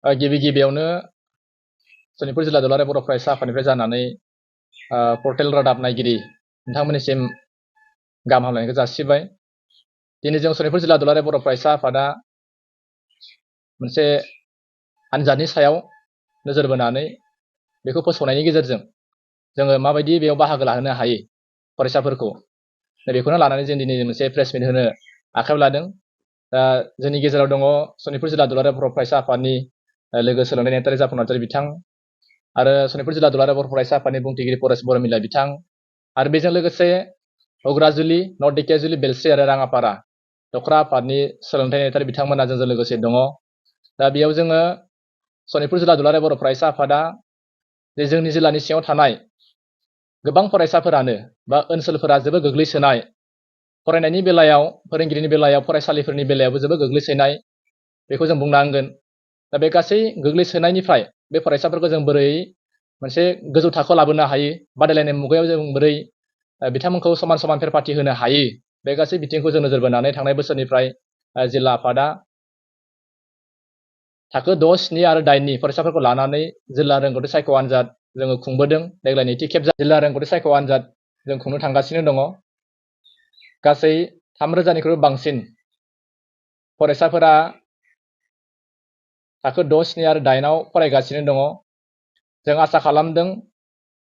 गिबि गिबियावनो सनितपुर जिल्ला दुलाराय बर' फरायसा आफादनिफ्राय जानानै पर्टेल रादाब नायगिरि नोंथांमोननिसिम गाहाम हामलायनायखौ जासिबाय। दिनै जों सनितपुर जिल्ला दुलाराय बर' फरायसा आफादा मोनसे आनजादनि सायाव नोजोर बोनानै बेखौ फोसावनायनि गेजेरजों जोङो माबायदि बेयाव बाहागो लाहोनो हायो फरायसाफोरखौ बेखौनो लानानै जों दिनै मोनसे प्रेस मिट होनो आखायाव लादों। दा जोंनि गेजेराव दङ सनितपुर जिल्ला दुलाराय बर' फरायसा आफादनि लोगो सोलोंथाइ नेहाथारि जाफुं नार्जारि बिथां आरो सनितपुर जिल्ला दुलाराय बर' फरायसा आफादनि बुंथिगिरि परेश बर'मिला बिथां आरो बेजों लोगोसे हग्राजुलि नर्थ दिखियाजुलि बेलस्रि आरो राङापारा दखरा आफादनि सोलोंथाइ नेहाथारि बिथांमोना जोंजों लोगोसे दङ। दा बेयाव जोङो सनितपुर जिल्ला दुलाराय बर' फरायसा आफादा जे जोंनि जिल्लानि सिङाव थानाय गोबां फरायसाफोरानो बा ओनसोलफोरा जोबोद गोग्लैसोनाय, फरायनायनि बेलायाव फोरोंगिरिनि बेलायाव फरायसालिफोरनि बेलायावबो जोबोद गोग्लैसोनाय बेखौ जों बुंनांगोन। दा बे गासै गोग्लैसोनायनिफ्राय बे फरायसाफोरखौ जों बोरै मोनसे गोजौ थाखोआव लाबोनो हायो, बादायलायनाय मुगायाव जों बोरै बिथांमोनखौ समान समान फेरफाथि होनो हायो, बे गासै बिथिंखौ जों नोजोर बोनानै थांनाय बोसोरनिफ्राय जिल्ला आफादा थाखो 6, 7 आरो 8नि फरायसाफोरखौ लानानै जिल्ला रोंगौथि सायख' आनजाद जोङो खुंबोदों। देग्लाय नैथि खेब जिल्ला रोंगौथि सायख' आनजाद जों खुंनो थांगासिनो दङ। गासै 3,000निख्रुइ बांसिन फरायसाफोरा थाखो 6, 7 आरो 8आव फरायगासिनो दङ। जों आसा खालामदों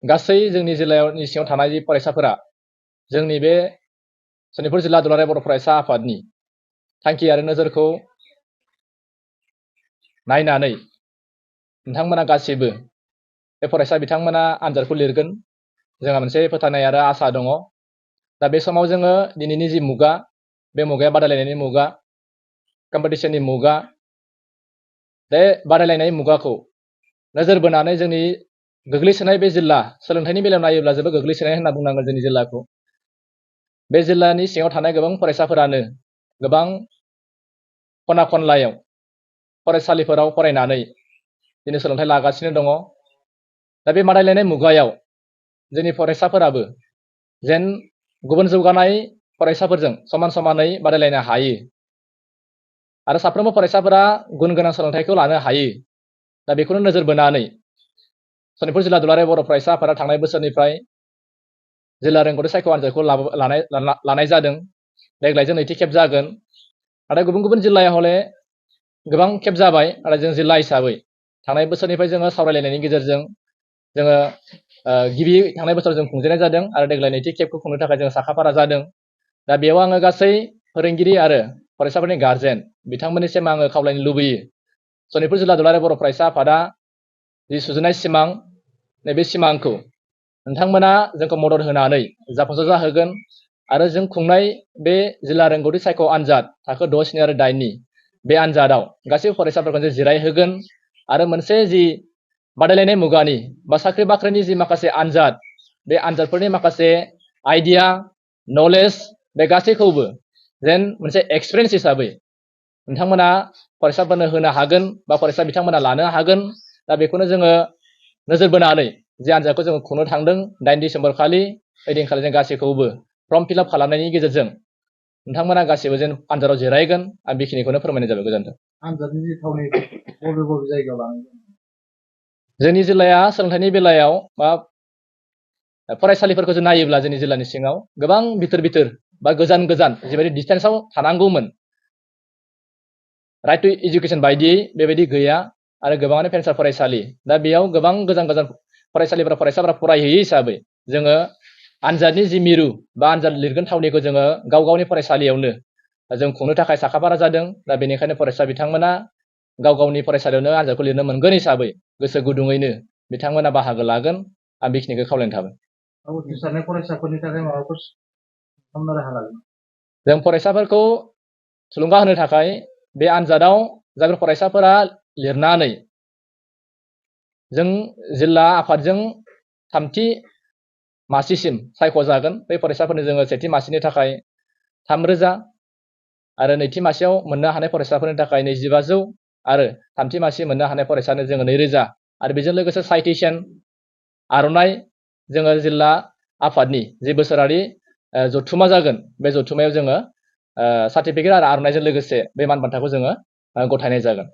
गासै जोंनि जिल्लानि सिङाव थानाय फरायसाफोरा जोंनि बे सनितपुर जिल्ला दुलाराय बर' फरायसा आफादनि थांखि आरो नोजोरखौ नायनानै नोंथांमोना गासिबो बे फरायसा बिथांमोना आनजादखौ लिरगोन जोंहा मोनसे फोथायनाय आरो आसा दङ। दा बे समाव जोङो दिनैनि जि मुगा, बे मुगाया बादायलायनायनि मुगा, कम्पिटिसननि मुगा, बे बादायलायनाय मुगाखौ नोजोर बोनानै जोंनि गोग्लैसोनाय बे जिल्ला सोलोंथाइनि बेलायाव नायोब्ला जोबोद गोग्लैसोनाय होनना बुंनांगोन जोंनि जिल्लाखौ। बे जिल्लानि सिङाव थानाय गोबां फरायसाफोरानो गोबां खना खनलायाव फरायसालिफोराव फरायनानै दिनै सोलोंथाइ लागासिनो दङ। दा बे बादायलायनाय मुगायाव जोंनि फरायसाफोराबो जेन गुबुन जौगानाय फरायसाफोरजों समान समानै बादायलायनो हायो आरो साफ्रोमबो फरायसाफोरा गुन गोनां सोलोंथाइखौ लानो हायो। दा बेखौनो नोजोर बोनानै सनितपुर जिल्ला दुलाराय बर' फरायसा आफादा थांनाय बोसोरनिफ्राय जिल्ला रोंगौथि सायख' आनजादखौ लानाय जादों। देग्लायजों नैथि खेब जागोन। नाथाय गुबुन गुबुन जिल्लायाव हले गोबां खेब जाबाय आरो जों जिल्ला हिसाबै थांनाय बोसोरनिफ्राय जोङो सावरायलायनायनि गेजेरजों जोङो गिबि थांनाय बोसोराव जों खुंजेननाय जादों आरो देग्लाय नैथि खेबखौ खुंनो थाखाय जों साखाफारा जादों। दा बेयाव आङो गासै फोरोंगिरि आरो फरायसाफोरनि गारजेन बिथांमोननिसिम आङो खावलायनो लुबैयो सनितपुर जिल्ला दुलाराय बर' फरायसा आफादा जि सुजुनाय सिमां, नैबे सिमांखौ नोंथांमोना जोंखौ मदद होनानै जाफुंसार जाहोगोन आरो जों खुंनाय बे जिल्ला रोंगौथि सायख' आनजाद थाखो 6, 7 आरो 8नि बे आनजादाव गासैबो फरायसाफोरखौ जों जिरायहोगोन आरो मोनसे जि बादायलायनाय मुगानि बा साख्रि बाख्रिनि जि माखासे आनजाद, बे आनजादफोरनि माखासे आइडिया, नलेज बे गासैखौबो जेन मोनसे एक्सपिरियेन्स हिसाबै नोंथांमोना फरायसाफोरनो होनो हागोन बा फरायसा बिथांमोना लानो हागोन। दा बेखौनो जोङो नोजोर बोनानै जे आनजादखौ जोङो खुंनो थांदों 8 डिसेम्बर खालि, ओइदिनखालि जों गासैखौबो फर्म फिलआप खालामनायनि गेजेरजों नोंथांमोना गासैबो जेन आनजादाव जिरायगोन। आं बेखिनिखौनो फोरमायनाय जाबाय। गोजोन्थों। आनजादनि थावनि बबे बबे जायगायाव लानाय जादों? जोंनि जिल्लाया सोलोंथाइनि बेलायाव बा फरायसालिफोरखौ जों नायोब्ला जोंनि जिल्लानि सिङाव गोबां बिथोर बिथोर बा गोजान गोजान जिबायदि डिस्टेन्सआव थानांगौमोन, राइट टु इडुकेसन बायदियै बेबायदि गैया आरो गोबाङानो फेन्सार फरायसालि। दा बेयाव गोबां गोजान गोजान फरायसाफोरा फरायहैयो हिसाबै जोङो आनजादनि जि मिरु बा आनजाद लिरगोन थावनिखौ जोङो गाव गावनि फरायसालियावनो जों खुंनो थाखाय साखाफारा जादों। दा बेनिखायनो फरायसा बिथांमोना गाव गावनि फरायसालियावनो आनजादखौ लिरनो मोनगोन हिसाबै गोसो गुदुङैनो बिथांमोना बाहागो लागोन। आं बेखिनिखौ खावलायनाय थाबाय। उथ्रिसारनाय फरायसाफोरनि थाखाय माबाफोर खालामनो राहा लागोन? जों फरायसाफोरखौ थुलुंगा होनो थाखाय बे आनजादाव जायफोर फरायसाफोरा लिरनानै जों जिल्ला आफादजों 3थि मासिसिम सायख'जागोन, बे फरायसाफोरनो जोङो सेथि मासिनि थाखाय 3,000 आरो नैथि मासियाव मोननो हानाय फरायसाफोरनि थाखाय 2,500 आरो 3थि मासि मोननो हानाय फरायसानो जोङो 2,000 आरो बेजों लोगोसे साइटेसन आर'नाइ जोङो जिल्ला आफादनि जि बोसोरारि जथुमा जागोन, बे जथुमायाव जोङो सार्टिफिकेट आरो आर'नाइजों लोगोसे बे मान बान्थाखौ जोङो गथायनाय जागोन।